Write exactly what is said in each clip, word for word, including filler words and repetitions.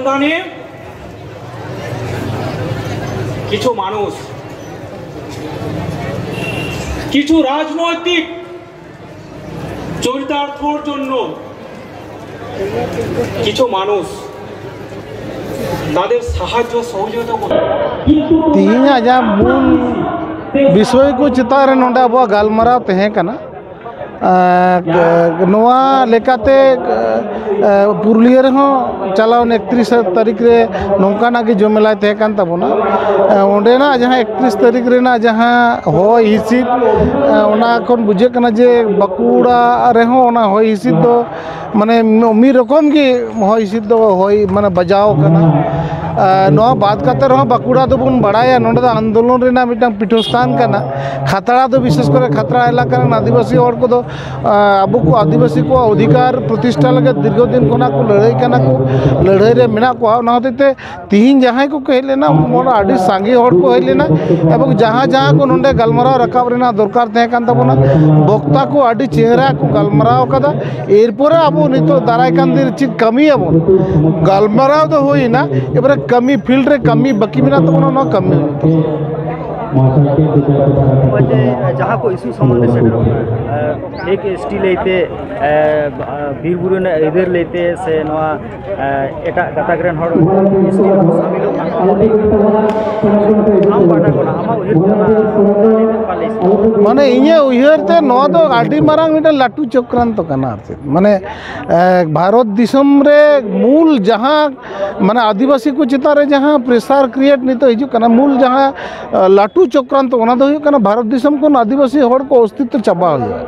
স্থানে কিছু মানুষ কিছু রাজনৈতিক চরিতার্থর জন্য কিছু মানুষ তাদের সাহায্য সহযোগিতা করতে। ᱛᱮᱦᱮᱧᱟᱜ ᱡᱟᱦᱟᱸ ᱢᱩᱞ ᱵᱤᱥᱚᱭ ᱠᱚ ᱪᱮᱛᱟᱱ ᱨᱮ ᱱᱚᱰᱮ ᱟᱵᱚᱣᱟᱜ ᱜᱟᱞᱢᱟᱨᱟᱣ ᱛᱟᱦᱮᱸ ᱠᱟᱱᱟ, ᱮᱸ, ᱱᱚᱣᱟ ᱞᱮᱠᱟᱛᱮ, ᱮᱸ, ᱯᱩᱨᱩᱞᱤᱭᱟᱹ ᱨᱮᱦᱚᱸ ᱪᱟᱞᱟᱣ ᱮᱱ ᱮᱠᱛᱨᱤᱥ ᱛᱟᱹᱨᱤᱠᱷ ᱨᱮ ᱱᱚᱝᱠᱟᱱᱟᱜ ᱜᱮ ᱡᱚᱢᱮᱞᱟᱭ ᱛᱟᱦᱮᱸ ᱠᱟᱱ ᱛᱟᱵᱚᱱᱟ᱾ ᱮᱸ, ᱚᱸᱰᱮᱱᱟᱜ ᱡᱟᱦᱟᱸ ᱮᱠᱛᱨᱤᱥ ᱛᱟᱹᱨᱤᱠᱷ ᱨᱮᱱᱟᱜ ᱡᱟᱦᱟᱸ ᱦᱚᱭ ᱦᱤᱸᱥᱤᱫ, ᱮᱸ, ᱚᱱᱟ ᱠᱷᱚᱱ ᱵᱩᱡᱷᱟᱹᱜ ᱠᱟᱱᱟ ᱡᱮ ᱵᱟᱸᱠᱩᱲᱟ ᱨᱮᱦᱚᱸ ᱚᱱᱟ ᱦᱚᱭ ᱦᱤᱸᱥᱤᱫ ᱫᱚ ᱢᱟᱱᱮ ᱢᱤᱫ ᱨᱚᱠᱚᱢ ᱜᱮ ᱦᱚᱭ ᱦᱤᱸᱥᱤᱫ ᱫᱚ ᱦᱚᱭ ᱢᱟᱱᱮ ᱵᱟᱡᱟᱣ ᱠᱟᱱᱟ᱾ ᱟᱨ ᱱᱚᱣᱟ ᱵᱟᱫ ᱠᱟᱛᱮ ᱨᱮᱦᱚᱸ ᱵᱟᱸᱠᱩᱲᱟ ᱫᱚᱵᱚᱱ ᱵᱟᱲᱟᱭᱟ, ᱱᱚᱰᱮ ᱫᱚ ᱟᱱᱫᱳᱞᱚᱱ ᱨᱮᱱᱟᱜ ᱢᱤᱫᱴᱟᱝ ᱯᱤᱴᱷᱟᱹᱥᱛᱷᱟᱱ ᱠᱟᱱᱟ᱾ ᱠᱷᱟᱛᱲᱟ ᱫᱚ ᱵᱤᱥᱮᱥ ᱠᱚᱨᱮ ᱠᱷᱟᱛᱲᱟ ᱮᱞᱟᱠᱟ ᱨᱮᱱ ᱟᱹᱫᱤᱵᱟᱹᱥᱤ ᱦᱚᱲ ᱠᱚᱫᱚ, ᱟᱸ, ᱟᱵᱚ ᱠᱚ ᱟᱹᱫᱤᱵᱟᱹᱥᱤ ᱠᱚᱣᱟᱜ ᱚᱫᱷᱤᱠᱟᱨ ᱯᱨᱚᱛᱤᱥᱴᱷᱟ ᱞᱟᱹᱜᱤᱫ ᱫᱤᱨᱜᱷᱚ ᱫᱤᱱ ᱠᱷᱚᱱᱟᱜ ᱠᱚ ᱞᱟᱹᱲᱦᱟᱹᱭ ᱠᱟᱱᱟ ᱠᱚ, ᱞᱟᱹᱲᱦᱟᱹᱭ ᱨᱮ ᱢᱮᱱᱟᱜ ᱠᱚᱣᱟ᱾ ᱚᱱᱟ ᱦᱚᱛᱮᱡ ᱛᱮ ᱛᱤᱦᱤᱧ ᱡᱟᱦᱟᱸᱭ ᱠᱚᱠᱚ ᱦᱮᱡ ᱞᱮᱱᱟ, ᱢᱚᱱ ᱟᱹᱰᱤ ᱥᱟᱸᱜᱮ ᱦᱚᱲ ᱠᱚ ᱦᱮᱡ ᱞᱮᱱᱟ, ᱮᱵᱚᱝ ᱡᱟᱦᱟᱸ ᱡᱟᱦᱟᱸ ᱠᱚ ᱱᱚᱰᱮ ᱜᱟᱞᱢᱟᱨᱟᱣ ᱨᱟᱠᱟᱵ ᱨᱮᱱᱟᱜ ᱫᱚᱨᱠᱟᱨ ᱛᱟᱦᱮᱸ ᱠᱟᱱ ᱛᱟᱵᱚᱱᱟ, ᱵᱚᱠᱛᱟ ᱠᱚ ᱟᱹᱰᱤ ᱪᱮᱦᱨᱟ ᱠᱚ ᱜᱟᱞᱢᱟᱨᱟᱣ ᱠᱟᱫᱟ᱾ ᱮᱨᱯᱚᱨᱮ ᱟᱵᱚ ᱱᱤᱛᱚᱜ ᱫᱟᱨᱟᱭ ᱠᱟᱱ ᱫᱤᱱ ᱨᱮ ᱪᱮᱫ ᱠᱟᱹᱢᱤᱭᱟᱵᱚᱱ, ᱜᱟᱞᱢᱟᱨᱟᱣ ᱫᱚ ᱦᱩᱭᱱᱟ, ᱮᱵᱟᱨᱮ ᱠᱟᱹᱢᱤ ᱯᱷᱤᱞᱰ ᱨᱮ ᱠᱟᱹᱢᱤ ᱵᱟᱹᱠᱤ ᱢᱮᱱᱟᱜ ᱛᱟᱵᱚᱱᱟ, ᱚᱱᱟ ᱠᱟᱹᱢᱤ ᱦᱩᱭᱩᱜ ᱛᱟᱵᱚᱱᱟ᱾ ᱱᱚᱜᱼᱚᱭ ᱡᱮ ᱡᱟᱦᱟᱸ ᱠᱚ ᱤᱥᱩ ᱥᱟᱢᱟᱝ ᱨᱮ ᱥᱮᱴᱮᱨᱚᱜ ᱠᱟᱱᱟ, ᱮ, ᱮᱥ ᱴᱤ ᱞᱟᱹᱭᱛᱮ, ᱮ, ᱵᱤᱨ ᱵᱩᱨᱩ ᱨᱮᱱᱟᱜ ᱟᱹᱭᱫᱟᱹᱨ ᱞᱟᱹᱭᱛᱮ ᱥᱮ ᱱᱚᱣᱟ ᱮ, ᱮᱴᱟᱜ ᱜᱟᱛᱟᱠ ᱨᱮᱱ ᱦᱚᱲ ᱥᱟᱹᱢᱤᱞᱚᱜ ᱠᱟᱱᱟ᱾ ᱟᱢ ᱯᱟᱦᱴᱟ ᱠᱷᱚᱱᱟᱜ ᱟᱢᱟᱜ ᱩᱭᱦᱟᱹᱨ ᱛᱮ ᱚᱱᱟ ᱞᱟᱹᱭ ᱢᱮ, ᱚᱠᱟ ᱞᱮᱠᱟ? ᱢᱟᱱᱮ, ᱤᱧᱟᱹᱜ ᱩᱭᱦᱟᱹᱨ ᱛᱮ ᱱᱚᱣᱟ ᱫᱚ ᱟᱹᱰᱤ ᱢᱟᱨᱟᱝ ᱢᱤᱫᱴᱮᱱ ᱞᱟᱹᱴᱩ ᱪᱚᱠᱨᱟᱱᱛᱚ ᱠᱟᱱᱟ, ᱟᱨ ᱪᱮᱫ, ᱢᱟᱱᱮ, ᱮ, ᱵᱷᱟᱨᱚᱛ ᱫᱤᱥᱚᱢ ᱨᱮ ᱢᱩᱞ ᱡᱟᱦᱟᱸ, ᱢᱟᱱᱮ, ᱟᱹᱫᱤᱵᱟᱹᱥᱤ ᱠᱚ ᱪᱮᱛᱟᱱ ᱨᱮ ᱡᱟᱦᱟᱸ ᱯᱨᱮᱥᱟᱨ ᱠᱨᱤᱭᱮᱴ ᱱᱤᱛᱚᱜ ᱦᱤᱡᱩᱜ ᱠᱟᱱᱟ, ᱢᱩᱞ ᱡᱟᱦᱟᱸ, ᱮ, ᱞᱟᱹᱴᱩ ᱪᱚᱠᱨᱟᱱᱛᱚ, ᱚᱱᱟ ᱫᱚ ᱦᱩᱭᱩᱜ ᱠᱟᱱᱟ ᱵᱷᱟᱨᱚᱛ ᱫᱤᱥᱚᱢ ᱠᱷᱚᱱ ᱟᱹᱫᱤᱵᱟᱹᱥᱤ ᱦᱚᱲ ᱠᱚ ᱚᱥᱛᱤᱛᱛᱚ ᱪᱟᱵᱟ ᱦᱩᱭᱩᱜᱼᱟ᱾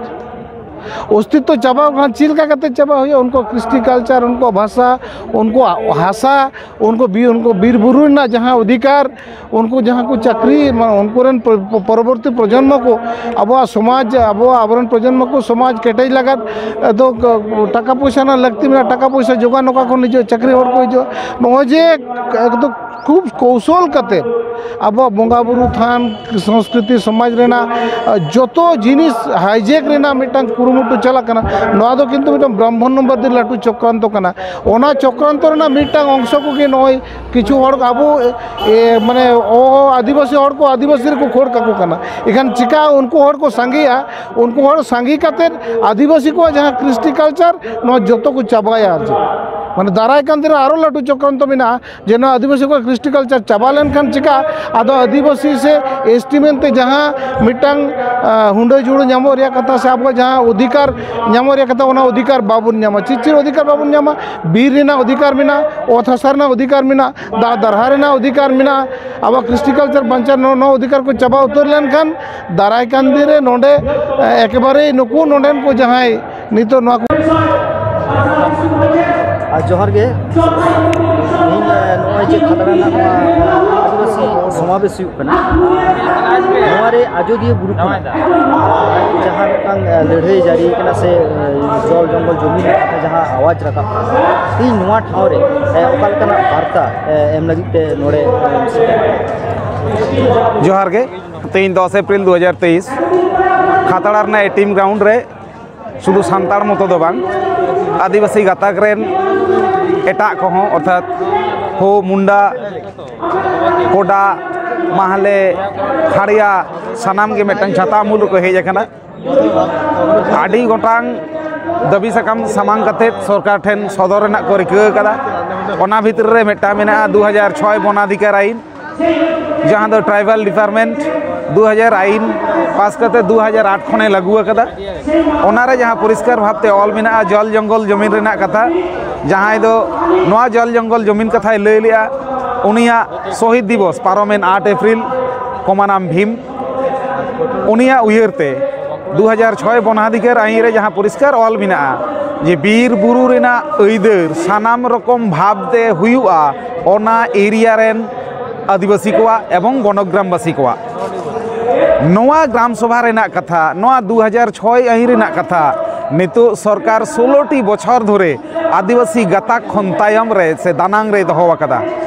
ᱚᱥᱛᱤᱛᱛᱚ ᱪᱟᱵᱟ ᱠᱷᱟᱱ ᱪᱮᱫ ᱞᱮᱠᱟ ᱠᱟᱛᱮ ᱪᱟᱵᱟ ᱦᱩᱭᱩᱜᱼᱟ? ᱩᱱᱠᱩᱣᱟᱜ ᱠᱨᱤᱥᱴᱤ ᱠᱟᱞᱪᱟᱨ, ᱩᱱᱠᱩᱣᱟᱜ ᱵᱷᱟᱥᱟ, ᱩᱱᱠᱩᱣᱟᱜ ᱦᱟᱥᱟ, ᱩᱱᱠᱩ ᱵᱤᱨ, ᱩᱱᱠᱩ ᱵᱤᱨ ᱵᱩᱨᱩ ᱨᱮᱱᱟᱜ ᱡᱟᱦᱟᱸ ᱚᱫᱷᱤᱠᱟᱨ, ᱩᱱᱠᱩ ᱡᱟᱦᱟᱸ ᱠᱚ ᱪᱟᱹᱠᱨᱤ, ᱢᱟ-, ᱩᱱᱠᱩ ᱨᱮᱱ ᱯᱚ-, ᱯᱚ-, ᱯᱚᱨᱚᱵᱚᱨᱛᱤ ᱯᱨᱚᱡᱚᱱᱢᱚ ᱠᱚ, ᱟᱵᱚᱣᱟᱜ ᱥᱚᱢᱟᱡᱽ, ᱟᱵᱚᱣᱟᱜ, ᱟᱵᱚᱨᱮᱱ ᱯᱨᱚᱡᱚᱱᱢᱚ ᱠᱚ ᱥᱚᱢᱟᱡᱽ ᱠᱮᱴᱮᱡ ᱞᱟᱜᱟᱫ ᱫᱚ ᱴᱟᱠᱟ ᱯᱚᱭᱥᱟ ᱨᱮᱱᱟᱜ ᱞᱟᱹᱠᱛᱤ ᱢᱮᱱᱟᱜᱼᱟ᱾ ᱴᱟᱠᱟ ᱯᱚᱭᱥᱟ ᱡᱳᱜᱟᱲ, ᱱᱚᱝᱠᱟ ᱠᱷᱚᱱ ᱦᱤᱡᱩᱜᱼᱟ, ᱪᱟᱹᱠᱨᱤ ᱦᱚᱲ ᱠᱚ ᱦᱤᱡᱩᱜᱼᱟ᱾ ᱱᱚᱜᱼᱚᱭ ᱡᱮ ᱮᱠᱫᱚᱢ ᱠᱷᱩᱵ ᱠᱚᱣᱥᱚᱞ ᱠᱟᱛᱮ ᱟᱵᱚᱣᱟᱜ ᱵᱚᱸᱜᱟ ᱵᱩᱨᱩ ᱛᱷᱟᱱ, ᱥᱚᱝᱥᱠᱨᱤᱛᱤ, ᱥᱚᱢᱟᱡᱽ ᱨᱮᱱᱟᱜ ᱡᱚᱛᱚ ᱡᱤᱱᱤᱥ ᱦᱟᱭᱡᱮᱠ ᱨᱮᱱᱟᱜ ᱢᱤᱫᱴᱟᱝ ᱠᱩᱨᱩᱢᱩᱴᱩ ᱪᱟᱞᱟᱜ ᱠᱟᱱᱟ᱾ ᱱᱚᱣᱟ ᱫᱚ ᱠᱤᱱᱛᱩ ᱢᱤᱫᱴᱟᱝ ᱵᱨᱟᱦᱢᱚᱱ ᱵᱟᱫᱤ ᱞᱟᱹᱴᱩ ᱪᱚᱠᱨᱟᱱᱛᱚ ᱠᱟᱱᱟ᱾ ᱚᱱᱟ ᱪᱚᱠᱨᱟᱱᱛᱚ ᱨᱮᱱᱟᱜ ᱢᱤᱫᱴᱟᱝ ᱚᱝᱥᱚ ᱠᱚᱜᱮ ᱱᱚᱜᱼᱚᱭ ᱠᱤᱪᱷᱩ ᱦᱚᱲ ᱟᱵᱚ, ᱮ, ᱢᱟᱱᱮ ᱚ ᱟᱹᱫᱤᱵᱟᱹᱥᱤ ᱦᱚᱲ ᱠᱚ ᱟᱹᱫᱤᱵᱟᱹᱥᱤ ᱨᱮᱠᱚ ᱠᱷᱟᱹᱲ ᱠᱟᱠᱚ ᱠᱟᱱᱟ᱾ ᱮᱱᱠᱷᱟᱱ ᱪᱤᱠᱟ ᱩᱱᱠᱩ ᱦᱚᱲ ᱠᱚ ᱥᱟᱸᱜᱮᱜᱼᱟ? ᱩᱱᱠᱩ ᱦᱚᱲ ᱥᱟᱸᱜᱮ ᱠᱟᱛᱮ ᱟᱹᱫᱤᱵᱟᱹᱥᱤ ᱠᱚᱣᱟᱜ ᱡᱟᱦᱟᱸ ᱠᱨᱤᱥᱴᱤ ᱠᱟᱞᱪᱟᱨ, ᱱᱚᱣᱟ ᱡᱚᱛᱚ ᱠᱚ ᱪᱟᱵᱟᱭᱟ᱾ ᱟᱨ ᱪᱮᱫ, ᱢᱟᱱᱮ, ᱫᱟᱨᱟᱭ ᱠᱟᱱ ᱫᱤᱱ ᱨᱮ ᱟᱨᱚ ᱞᱟᱹᱴᱩ ᱪᱚᱠᱨᱟᱱᱛᱚ ᱢᱮᱱᱟᱜᱼᱟ᱾ ᱡᱮ ᱱᱚᱣᱟ ᱟᱹᱫᱤᱵᱟᱹᱥᱤ ᱠᱚᱣᱟᱜ ᱠᱨᱤᱥᱴᱤ ᱠᱟᱞᱪᱟᱨ ᱪᱟᱵᱟ ᱞᱮᱱᱠᱷᱟᱱ ᱪᱤᱠᱟ? ᱟᱫᱚ ᱟᱹᱫᱤᱵᱟᱹᱥᱤ ᱥᱮ ᱮᱥ ᱴᱤ ᱢᱮᱱᱛᱮ ᱡᱟᱦᱟᱸ ᱢᱤᱫᱴᱟᱝ, ᱟ, ᱦᱩᱰᱟᱹ ᱡᱩᱲᱩ ᱧᱟᱢᱚᱜ ᱨᱮᱭᱟᱜ ᱠᱟᱛᱷᱟ ᱥᱮ ᱟᱵᱚᱣᱟᱜ ᱡᱟᱦᱟᱸ ᱚᱫᱷᱤᱠᱟᱨ ᱧᱟᱢᱚᱜ ᱨᱮᱭᱟᱜ ᱠᱟᱛᱷᱟ, ᱚᱱᱟ ᱚᱫᱷᱤᱠᱟᱨ ᱵᱟᱵᱚᱱ ᱧᱟᱢᱟ᱾ ᱪᱮᱫ ᱪᱮᱫ ᱚᱫᱷᱤᱠᱟᱨ ᱵᱟᱵᱚᱱ ᱧᱟᱢᱟ? ᱵᱤᱨ ᱨᱮᱱᱟᱜ ᱚᱫᱷᱤᱠᱟᱨ ᱢᱮᱱᱟᱜᱼᱟ, ᱚᱛ ᱦᱟᱥᱟ ᱨᱮᱱᱟᱜ ᱚᱫᱷᱤᱠᱟᱨ ᱢᱮᱱᱟᱜᱼᱟ, ᱫᱟᱜ ᱫᱟᱨᱦᱟ ᱨᱮᱱᱟᱜ ᱚᱫᱷᱤᱠᱟᱨ ᱢᱮᱱᱟᱜᱼᱟ᱾ ᱟᱵᱚᱣᱟᱜ ᱠᱨᱤᱥᱴᱤ ᱠᱟᱞᱪᱟᱨ ᱵᱟᱧᱪᱟᱣ, ᱱᱚᱣᱟ, ᱱᱚᱣᱟ ᱚᱫᱷᱤᱠᱟᱨ ᱠᱚ ᱪᱟᱵᱟ ᱩᱛᱟᱹᱨ ᱞᱮᱱᱠᱷᱟᱱ ᱫᱟᱨᱟᱭ ᱠᱟᱱ ᱫᱤᱱ ᱨᱮ ᱱᱚᱰᱮ, ᱮ, ᱮᱠᱮᱵᱟᱨᱮ ᱱᱩᱠᱩ ᱱᱚᱰᱮᱱ ᱠᱚ ᱡᱟᱦᱟᱸᱭ ᱱᱤᱛᱚᱜ ᱱᱚᱣᱟ ᱠᱚ ᱟᱨ ᱡᱚᱦᱟᱨ ᱜᱮ᱾ ᱤᱧ, ᱮ, ᱱᱚᱜᱼᱚᱭ ᱡᱮ ᱠᱷᱟᱛᱲᱟ ᱨᱮᱱᱟᱜ ᱱᱚᱣᱟ ᱟᱹᱫᱤᱵᱟᱹᱥᱤ ᱥᱚᱢᱟᱵᱮᱥ ᱦᱩᱭᱩᱜ ᱠᱟᱱᱟ, ᱱᱚᱣᱟ ᱨᱮ ᱟᱡᱚᱫᱤᱭᱟᱹ ᱵᱩᱨᱩ ᱠᱷᱚᱱᱟᱜ ᱡᱟᱦᱟᱸ ᱢᱤᱫᱴᱟᱝ, ᱮ, ᱞᱟᱹᱲᱦᱟᱹᱭ ᱡᱟᱹᱨᱤ ᱠᱟᱱᱟ ᱥᱮ, ᱮ, ᱡᱚᱞ ᱡᱚᱝᱜᱚᱞ ᱡᱚᱢᱤ ᱨᱮᱱᱟᱜ ᱠᱟᱛᱷᱟ ᱡᱟᱦᱟᱸ ᱟᱣᱟᱡᱽ ᱨᱟᱠᱟᱵ ᱠᱟᱱᱟ, ᱛᱮᱦᱮᱧ ᱱᱚᱣᱟ ᱴᱷᱟᱶ ᱨᱮ, ᱮ, ᱚᱠᱟ ᱞᱮᱠᱟᱱᱟᱜ ᱵᱟᱨᱛᱟ, ᱮ, ᱮᱢ ᱞᱟᱹᱜᱤᱫ ᱛᱮ ᱱᱚᱰᱮ, ᱮ, ᱥᱮᱴᱮᱨ ᱟᱠᱟᱱᱟ? ᱡᱚᱦᱟᱨ ᱜᱮ᱾ ᱛᱮᱦᱮᱧ ᱫᱚᱥ ᱮᱯᱨᱤᱞ ᱫᱩ ᱦᱟᱡᱟᱨ ᱛᱮᱭᱤᱥ, ᱠᱷᱟᱛᱲᱟ ᱨᱮᱱᱟᱜ ᱮ ᱴᱤ ᱮᱢ ᱜᱨᱟᱣᱩᱱᱰ ᱨᱮ ᱥᱩᱫᱷᱩ ᱥᱟᱱᱛᱟᱲ ᱢᱚᱛᱚ ᱫᱚ ᱵᱟᱝ, ᱟᱹᱫᱤᱵᱟᱹᱥᱤ ᱜᱟᱛᱟᱠ ᱨᱮᱱ ᱮᱴᱟᱜ ᱠᱚᱦᱚᱸ, ᱚᱨᱛᱷᱟᱛ ᱦᱳ, ᱢᱩᱱᱰᱟ, ᱠᱳᱰᱟ, ᱢᱟᱦᱞᱮ, ᱠᱷᱟᱲᱭᱟ, ᱥᱟᱱᱟᱢ ᱜᱮ ᱢᱤᱫᱴᱟᱝ ᱪᱷᱟᱛᱟ ᱩᱢᱩᱞ ᱨᱮᱠᱚ ᱦᱮᱡ ᱟᱠᱟᱱᱟ᱾ ᱟᱹᱰᱤ ᱜᱚᱴᱟᱝ ᱫᱟᱹᱵᱤ ᱥᱟᱠᱟᱢ ᱥᱟᱢᱟᱝ ᱠᱟᱛᱮ ᱥᱚᱨᱠᱟᱨ ᱴᱷᱮᱱ ᱥᱚᱫᱚᱨ ᱨᱮᱱᱟᱜ ᱠᱚ ᱨᱤᱠᱟᱹ ᱟᱠᱟᱫᱟ᱾ ᱚᱱᱟ ᱵᱷᱤᱛᱨᱤ ᱨᱮ ᱢᱤᱫᱴᱟᱝ ᱢᱮᱱᱟᱜᱼᱟ ᱫᱩ ᱦᱟᱡᱟᱨ ᱪᱷᱚᱭ ᱵᱚᱱᱟᱫᱷᱤᱠᱟᱨ ᱟᱭᱤᱱ, ᱡᱟᱦᱟᱸ ᱫᱚ ᱴᱨᱟᱭᱵᱟᱞ ᱰᱤᱯᱟᱨᱴᱢᱮᱱᱴ ᱫᱩ ᱦᱟᱡᱟᱨ ᱟᱭᱤᱱ ᱯᱟᱥ ᱠᱟᱛᱮ ᱫᱩ ᱦᱟᱡᱟᱨ ᱟᱴ ᱠᱷᱚᱱᱮ ᱞᱟᱹᱜᱩ ᱟᱠᱟᱫᱟ᱾ ᱚᱱᱟᱨᱮ ᱡᱟᱦᱟᱸ ᱯᱚᱨᱤᱥᱠᱟᱨ ᱵᱷᱟᱵᱽᱛᱮ ᱚᱞ ᱢᱮᱱᱟᱜᱼᱟ ᱡᱚᱞ ᱡᱚᱝᱜᱚᱞ ᱡᱚᱢᱤᱱ ᱨᱮᱱᱟᱜ ᱠᱟᱛᱷᱟ, ᱡᱟᱦᱟᱸᱭ ᱫᱚ ᱱᱚᱣᱟ ᱡᱚᱞ ᱡᱚᱝᱜᱚᱞ ᱡᱚᱢᱤᱱ ᱠᱟᱛᱷᱟᱭ ᱞᱟᱹᱭ ᱞᱮᱜᱼᱟ, ᱩᱱᱤᱭᱟᱜ ᱥᱚᱦᱤᱫ ᱫᱤᱵᱚᱥ ᱯᱟᱨᱚᱢᱮᱱ ᱟᱴ ᱮᱯᱨᱤᱞ, ᱠᱚᱢᱟᱱᱟᱢ ᱵᱷᱤᱢ, ᱩᱱᱤᱭᱟᱜ ᱩᱭᱦᱟᱹᱨ ᱛᱮ ᱫᱩ ᱦᱟᱡᱟᱨ ᱪᱷᱚᱭ ᱵᱚᱱᱟᱫᱷᱤᱠᱟᱨ ᱟᱭᱤᱱ ᱨᱮ ᱡᱟᱦᱟᱸ ᱯᱚᱨᱤᱥᱠᱟᱨ ᱚᱞ ᱢᱮᱱᱟᱜᱼᱟ ᱡᱮ ᱵᱤᱨ ᱵᱩᱨᱩ ᱨᱮᱱᱟᱜ ᱟᱹᱭᱫᱟᱹᱨ ᱥᱟᱱᱟᱢ ᱨᱚᱠᱚᱢ ᱵᱷᱟᱵᱽ ᱛᱮ ᱦᱩᱭᱩᱜᱼᱟ ᱚᱱᱟ ᱮᱨᱤᱭᱟ ᱨᱮᱱ ᱟᱹᱫᱤᱵᱟᱹᱥᱤ ᱠᱚᱣᱟᱜ ᱮᱵᱚᱝ ᱜᱚᱱᱚᱜᱨᱟᱢᱵᱟᱥᱤ ᱠᱚᱣᱟᱜ᱾ ᱱᱚᱣᱟ ᱜᱨᱟᱢ ᱥᱚᱵᱷᱟ ᱨᱮᱱᱟᱜ ᱠᱟᱛᱷᱟ, ᱱᱚᱣᱟ ᱫᱩ ᱦᱟᱡᱟᱨ ᱪᱷᱚᱭ ᱟᱹᱭᱤᱱ ᱨᱮᱱᱟᱜ ᱠᱟᱛᱷᱟ, ᱱᱤᱛᱚᱜ ᱥᱚᱨᱠᱟᱨ ᱥᱳᱞᱳ ᱴᱤ ᱵᱚᱪᱷᱚᱨ ᱫᱷᱚᱨᱮ ᱟᱹᱫᱤᱵᱟᱹᱥᱤ ᱜᱟᱛᱟᱠ ᱠᱷᱚᱱ ᱛᱟᱭᱚᱢ ᱨᱮ ᱥᱮ ᱫᱟᱱᱟᱝ ᱨᱮ ᱫᱚᱦᱚ ᱟᱠᱟᱫᱟ᱾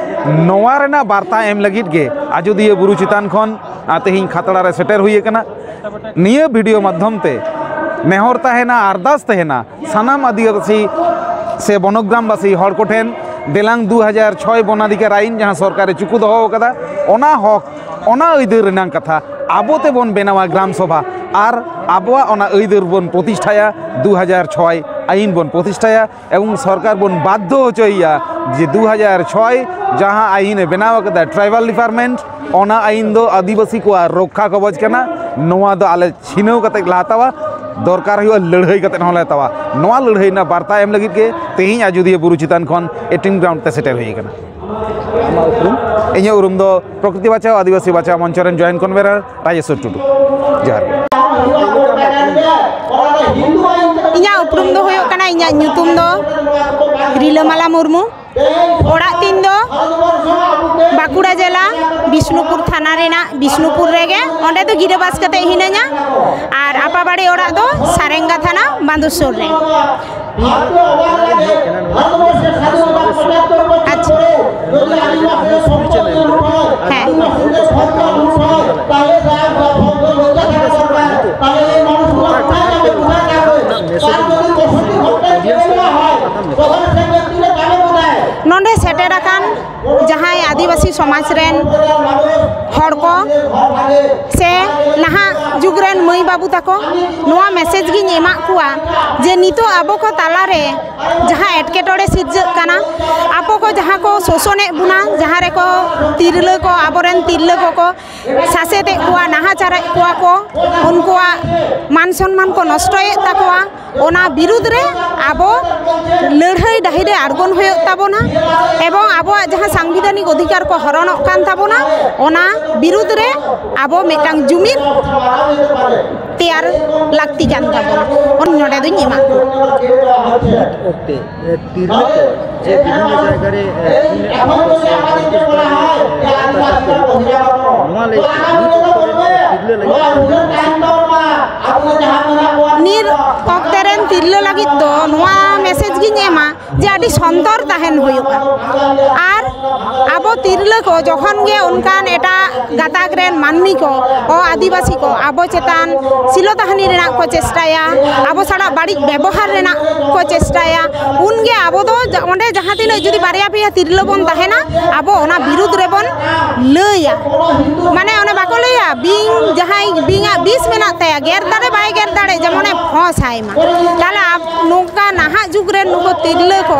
ᱱᱚᱣᱟ ᱨᱮᱱᱟᱜ ᱵᱟᱨᱛᱟ ᱮᱢ ᱞᱟᱹᱜᱤᱫ ᱜᱮ ᱟᱡᱳᱫᱤᱭᱟᱹ ᱵᱩᱨᱩ ᱪᱮᱛᱟᱱ ᱠᱷᱚᱱ, ᱟ, ᱛᱮᱦᱮᱧ ᱠᱷᱟᱛᱲᱟ ᱨᱮ ᱥᱮᱴᱮᱨ ᱦᱩᱭ ᱟᱠᱟᱱᱟ᱾ ᱱᱤᱭᱟᱹ ᱵᱷᱤᱰᱤᱭᱳ ᱢᱟᱫᱽᱫᱷᱚᱢ ᱛᱮ ᱱᱮᱦᱚᱨ ᱛᱟᱦᱮᱱᱟ, ᱟᱨᱫᱟᱥ ᱛᱟᱦᱮᱱᱟ ᱥᱟᱱᱟᱢ ᱟᱹᱫᱤᱵᱟᱹᱥᱤ ᱥᱮ ᱵᱚᱱᱚᱜᱨᱟᱢᱵᱟᱥᱤ ᱦᱚᱲ ᱠᱚᱴᱷᱮᱱ, ᱫᱮᱞᱟᱝ ᱫᱩ ᱦᱟᱡᱟᱨ ᱪᱷᱚᱭ ᱵᱚᱱᱟᱫᱷᱤᱠᱟᱨ ᱟᱭᱤᱱ ᱡᱟᱦᱟᱸ ᱥᱚᱨᱠᱟᱨᱮ ᱪᱩᱠᱩ ᱫᱚᱦᱚ ᱟᱠᱟᱫᱟ, ᱚᱱᱟ ᱦᱚᱠ, ᱚᱱᱟ ᱟᱹᱭᱫᱟᱹᱨ ᱨᱮᱱᱟᱜ ᱠᱟᱛᱷᱟ ᱟᱵᱚ ᱛᱮᱵᱚᱱ ᱵᱮᱱᱟᱣᱟ ᱜᱨᱟᱢ ᱥᱚᱵᱷᱟ, ᱟᱨ ᱟᱵᱚᱣᱟᱜ ᱚᱱᱟ ᱟᱹᱭᱫᱟᱹᱨ ᱵᱚᱱ ᱯᱨᱚᱛᱤᱥᱴᱷᱟᱭᱟ, ᱫᱩ ᱦᱟᱡᱟᱨ ᱪᱷᱚᱭ ᱟᱭᱤᱱ ᱵᱚᱱ ᱯᱨᱚᱛᱤᱥᱴᱷᱟᱭᱟ᱾ ᱮᱵᱚᱝ ᱥᱚᱨᱠᱟᱨ ᱵᱚᱱ ᱵᱟᱫᱽᱫᱷᱚ ᱦᱚᱪᱚᱭᱮᱭᱟ ᱡᱮ ᱫᱩ ᱦᱟᱡᱟᱨ ᱪᱷᱚᱭ ᱡᱟᱦᱟᱸ ᱟᱭᱤᱱ ᱮ ᱵᱮᱱᱟᱣ ᱟᱠᱟᱫᱟ, ᱴᱨᱟᱭᱵᱟᱞ ᱰᱤᱯᱟᱨᱴᱢᱮᱱᱴ, ᱚᱱᱟ ᱟᱭᱤᱱ ᱫᱚ ᱟᱹᱫᱤᱵᱟᱹᱥᱤ ᱠᱚᱣᱟᱜ ᱨᱚᱠᱠᱷᱟ ᱠᱚᱵᱚᱡ ᱠᱟᱱᱟ᱾ ᱱᱚᱣᱟ ᱫᱚ ᱟᱞᱮ ᱪᱷᱤᱱᱟᱹᱣ ᱠᱟᱛᱮ ᱞᱮ ᱦᱟᱛᱟᱣᱟ, ᱫᱚᱨᱠᱟᱨ ᱦᱩᱭᱩᱜᱼᱟ ᱞᱟᱹᱲᱦᱟᱹᱭ ᱠᱟᱛᱮ ᱦᱚᱸᱞᱮ ᱦᱟᱛᱟᱣᱟ᱾ ᱱᱚᱣᱟ ᱞᱟᱹᱲᱦᱟᱹᱭ ᱨᱮᱱᱟᱜ ᱵᱟᱨᱛᱟ ᱮᱢ ᱞᱟᱹᱜᱤᱫ ᱜᱮ ᱛᱮᱦᱮᱧ ᱟᱡᱚᱫᱤᱭᱟᱹ ᱵᱩᱨᱩ ᱪᱮᱛᱟᱱ ᱠᱷᱚᱱ ᱮᱴᱤᱝ ᱜᱨᱟᱣᱩᱱᱰ ᱛᱮ ᱥᱮᱴᱮᱨ ᱦᱩᱭ ᱟᱠᱟᱱᱟ᱾ ᱟᱢᱟᱜ ᱩᱯᱨᱩᱢ? ᱤᱧᱟᱹᱜ ᱩᱨᱩᱢ ᱫᱚ ᱯᱨᱚᱠᱨᱤᱛᱤ ᱵᱟᱪᱟᱣ ᱟᱹᱫᱤᱵᱟᱹᱥᱤ ᱵᱟᱪᱟᱣ ᱢᱚᱧᱪᱚ ᱨᱮᱱ ᱡᱚᱭᱮᱱᱴ ᱠᱚᱱᱵᱷᱮᱱᱟᱨ ᱨᱟᱡᱮᱥᱣᱚᱨ ᱴᱩᱰᱩ᱾ ᱡᱚᱦᱟᱨ ᱜᱮ᱾ ᱤᱧᱟᱹᱜ ᱩᱯᱨᱩᱢ ᱫᱚ ᱦᱩᱭᱩᱜ ᱠᱟᱱᱟ, ᱤᱧᱟᱹᱜ ᱧᱩᱛᱩᱢ ᱫᱚ ᱨᱤᱞᱟᱹᱢᱟᱞᱟ ᱢᱩᱨᱢᱩ᱾ ᱚᱲᱟᱜ ᱛᱤᱧ ᱫᱚ ᱵᱟᱸᱠᱩᱲᱟ ᱡᱮᱞᱟ, ᱵᱤᱥᱱᱩᱯᱩᱨ ᱛᱷᱟᱱᱟ ᱨᱮᱱᱟᱜ ᱵᱤᱥᱱᱩᱯᱩᱨ ᱨᱮᱜᱮ᱾ ᱚᱸᱰᱮ ᱫᱚ ᱜᱤᱨᱟᱹᱵᱟᱥ ᱠᱟᱛᱮ ᱦᱤᱱᱟᱹᱧᱟ᱾ ᱟᱨ ᱟᱯᱟᱵᱟᱲᱤ ᱚᱲᱟᱜ ᱫᱚ ᱥᱟᱨᱮᱝᱜᱟ ᱛᱷᱟᱱᱟ, ᱵᱟᱸᱫᱩᱥᱚᱨ ᱨᱮ᱾ ᱟᱪᱪᱷᱟ᱾ ᱦᱮᱸ᱾ ᱱᱚᱰᱮ ᱥᱮᱴᱮᱨ ᱟᱠᱟᱱ ᱡᱟᱦᱟᱸᱭ ᱟᱹᱫᱤᱵᱟᱹᱥᱤ ᱥᱚᱢᱟᱡᱽ ᱨᱮᱱ ᱦᱚᱲ ᱠᱚ ᱥᱮ ᱱᱟᱦᱟᱜ ᱡᱩᱜᱽ ᱨᱮᱱ ᱢᱟᱹᱭ ᱵᱟᱹᱵᱩ ᱛᱟᱠᱚ, ᱱᱚᱣᱟ ᱢᱮᱥᱮᱡᱽ ᱜᱤᱧ ᱮᱢᱟᱜ ᱠᱚᱣᱟ ᱡᱮ ᱱᱤᱛᱚᱜ ᱟᱵᱚ ᱠᱚ ᱛᱟᱞᱟᱨᱮ ᱡᱟᱦᱟᱸ ᱮᱴᱠᱮᱴᱚᱬᱮ ᱥᱤᱨᱡᱟᱹᱜ ᱠᱟᱱᱟ, ᱟᱵᱚ ᱠᱚ ᱡᱟᱦᱟᱸ ᱠᱚ ᱥᱳᱥᱚᱱᱮᱫ ᱵᱚᱱᱟ, ᱡᱟᱦᱟᱸ ᱨᱮᱠᱚ ᱛᱤᱨᱞᱟᱹ ᱠᱚ, ᱟᱵᱚᱨᱮᱱ ᱛᱤᱨᱞᱟᱹ ᱠᱚᱠᱚ ᱥᱟᱥᱮᱛᱮᱫ ᱠᱚᱣᱟ, ᱱᱟᱦᱟᱪᱟᱨᱮᱫ ᱠᱚᱣᱟ ᱠᱚ, ᱩᱱᱠᱩᱣᱟᱜ ᱢᱟᱱ ᱥᱚᱱᱢᱟᱱ ᱠᱚ ᱱᱚᱥᱴᱚᱭᱮᱫ ᱛᱟᱠᱚᱣᱟ, ᱚᱱᱟ ᱵᱤᱨᱩᱫᱽ ᱨᱮ ᱟᱵᱚ ᱞᱟᱹᱲᱦᱟᱹᱭ ᱰᱟᱹᱦᱤ ᱨᱮ ᱟᱬᱜᱚᱱ ᱦᱩᱭᱩᱜ ᱛᱟᱵᱚᱱᱟ᱾ ᱮᱵᱚᱝ ᱟᱵᱚᱣᱟᱜ ᱡᱟᱦᱟᱸ ᱥᱟᱝᱵᱤᱫᱷᱟᱱᱤᱠ ᱚᱫᱷᱤᱠᱟᱨ ᱠᱚ ᱦᱚᱨᱚᱱᱚᱜ ᱠᱟᱱ ᱛᱟᱵᱚᱱᱟ, ᱚᱱᱟ ᱵᱤᱨᱩᱫᱽ ᱨᱮ ᱟᱵᱚ ᱢᱤᱫᱴᱟᱝ ᱡᱩᱢᱤᱫ ᱛᱮᱭᱟᱨ ᱞᱟᱹᱠᱛᱤ ᱠᱟᱱ ᱛᱟᱵᱚᱱᱟ᱾ ᱚᱱ ᱱᱚᱰᱮ ᱫᱚᱧ ᱮᱢᱟ ᱠᱚᱣᱟ᱾ ᱚᱠᱛᱮ ᱛᱤᱨᱞᱟᱹ ᱠᱚ ᱡᱮ ᱵᱤᱵᱷᱤᱱᱱᱚ ᱡᱟᱭᱜᱟ ᱨᱮ, ᱮ, ᱠᱩᱞᱮᱫ ᱠᱚᱣᱟ ᱠᱚ ᱥᱮ ᱚᱨᱠᱮᱥᱴᱨᱟ ᱨᱮ, ᱮ, ᱯᱟᱛᱟ ᱠᱚ, ᱱᱚᱣᱟ ᱞᱟᱹᱭ ᱛᱮ ᱱᱤᱛ ᱚᱠᱛᱚ ᱨᱮ, ᱮ, ᱛᱤᱨᱞᱟᱹ ᱞᱟᱹᱜᱤᱫ ᱱᱤᱛ ᱚᱠᱛᱮ ᱨᱮᱱ ᱛᱤᱨᱞᱟᱹ ᱞᱟᱹᱜᱤᱫ ᱫᱚ ᱱᱚᱣᱟ ᱢᱮᱥᱮᱡᱽ ᱜᱤᱧ ᱮᱢᱟ ᱡᱮ ᱟᱹᱰᱤ ᱥᱚᱱᱛᱚᱨ ᱛᱟᱦᱮᱱ ᱦᱩᱭᱩᱜᱼᱟ᱾ ᱟᱨ ᱟᱵᱚ ᱛᱤᱨᱞᱟᱹ ᱠᱚ ᱡᱚᱠᱷᱚᱱ ᱜᱮ ᱚᱱᱠᱟᱱ ᱮᱴᱟᱜ ᱜᱟᱛᱟᱠ ᱨᱮᱱ ᱢᱟᱹᱱᱢᱤ ᱠᱚ, ᱚ ᱟᱹᱫᱤᱵᱟᱹᱥᱤ ᱠᱚ ᱟᱵᱚ ᱪᱮᱛᱟᱱ ᱥᱤᱞᱚ ᱛᱟᱦᱟᱱᱤ ᱨᱮᱱᱟᱜ ᱠᱚ ᱪᱮᱥᱴᱟᱭᱟ, ᱟᱵᱚ ᱥᱟᱞᱟᱜ ᱵᱟᱹᱲᱤᱡ ᱵᱮᱵᱚᱦᱟᱨ ᱨᱮᱱᱟᱜ ᱠᱚ ᱪᱮᱥᱴᱟᱭᱟ, ᱩᱱᱜᱮ ᱟᱵᱚ ᱫᱚ ᱡᱟ- ᱚᱸᱰᱮ ᱡᱟᱦᱟᱸ ᱛᱤᱱᱟᱹᱜ ᱡᱩᱫᱤ ᱵᱟᱨᱭᱟ ᱯᱮᱭᱟ ᱛᱤᱨᱞᱟᱹ ᱵᱚᱱ ᱛᱟᱦᱮᱱᱟ, ᱟᱵᱚ ᱚᱱᱟ ᱵᱤᱨᱩᱫᱽ ᱨᱮᱵᱚᱱ ᱞᱟᱹᱭᱟ᱾ ᱢᱟᱱᱮ ᱚᱱᱮ ᱵᱟᱠᱚ ᱞᱟᱹᱭᱟ, ᱵᱤᱧ ᱡᱟᱦᱟᱸᱭ ᱵᱤᱧᱟᱜ ᱵᱤᱥ ᱢᱮᱱᱟᱜ ᱛᱟᱭᱟ, ᱜᱮᱨ ᱫᱟᱲᱮ ᱵᱟᱭ ᱜᱮᱨ ᱫᱟᱲᱮ, ᱡᱮᱢᱚᱱᱮ ᱯᱷᱚᱸᱥ ᱟᱭ ᱢᱟ᱾ ᱛᱟᱦᱚᱞᱮ ᱟᱵ- ᱱᱚᱝᱠᱟ ᱱᱟᱦᱟᱜ ᱡᱩᱜᱽ ᱨᱮᱱ ᱱᱩᱠᱩ ᱛᱤᱨᱞᱟᱹ ᱠᱚ,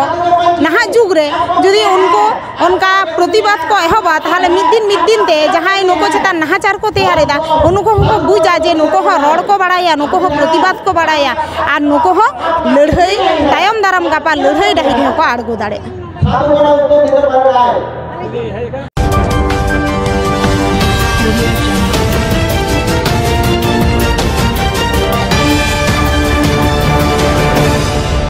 ᱱᱟᱦᱟᱜ ᱡᱩᱜᱽ ᱨᱮ ᱡᱩᱫᱤ ᱩᱱᱠᱩ ᱚᱱᱠᱟ ᱯᱨᱚᱛᱤᱵᱟᱫᱽ ᱠᱚ ᱮᱦᱚᱵᱟ, ᱛᱟᱦᱚᱞᱮ ᱢᱤᱫ ᱫᱤᱱ ᱢᱤᱫ ᱫᱤᱱ ᱛᱮ ᱡᱟᱦᱟᱸᱭ ᱱᱩᱠᱩ ᱪᱮᱛᱟᱱ ᱱᱟᱦᱟᱪᱟᱨ ᱠᱚ ᱛᱮᱭᱟᱨ ᱮᱫᱟ, ᱩᱱᱠᱩ ᱦᱚᱸᱠᱚ ᱵᱩᱡᱟ ᱡᱮ ᱱᱩᱠᱩ ᱦᱚᱸ ᱨᱚᱲ ᱠᱚ ᱵᱟᱲᱟᱭᱟ, ᱱᱩᱠᱩ ᱦᱚᱸ ᱯᱨᱚᱛᱤᱵᱟᱫᱽ ᱠᱚ ᱵᱟᱲᱟᱭᱟ, ᱟᱨ ᱱᱩᱠᱩ ᱦᱚᱸ ᱞᱟᱹᱲᱦᱟᱹᱭ, ᱛᱟᱭᱚᱢ ᱫᱟᱨᱟᱢ ᱜᱟᱯᱟ ᱞᱟᱹᱲᱦᱟᱹᱭ ᱰᱟᱹᱦᱤ ᱨᱮᱦᱚᱸ ᱠᱚ ᱟᱬᱜᱚ ᱫᱟᱲᱮᱭᱟᱜᱼᱟ᱾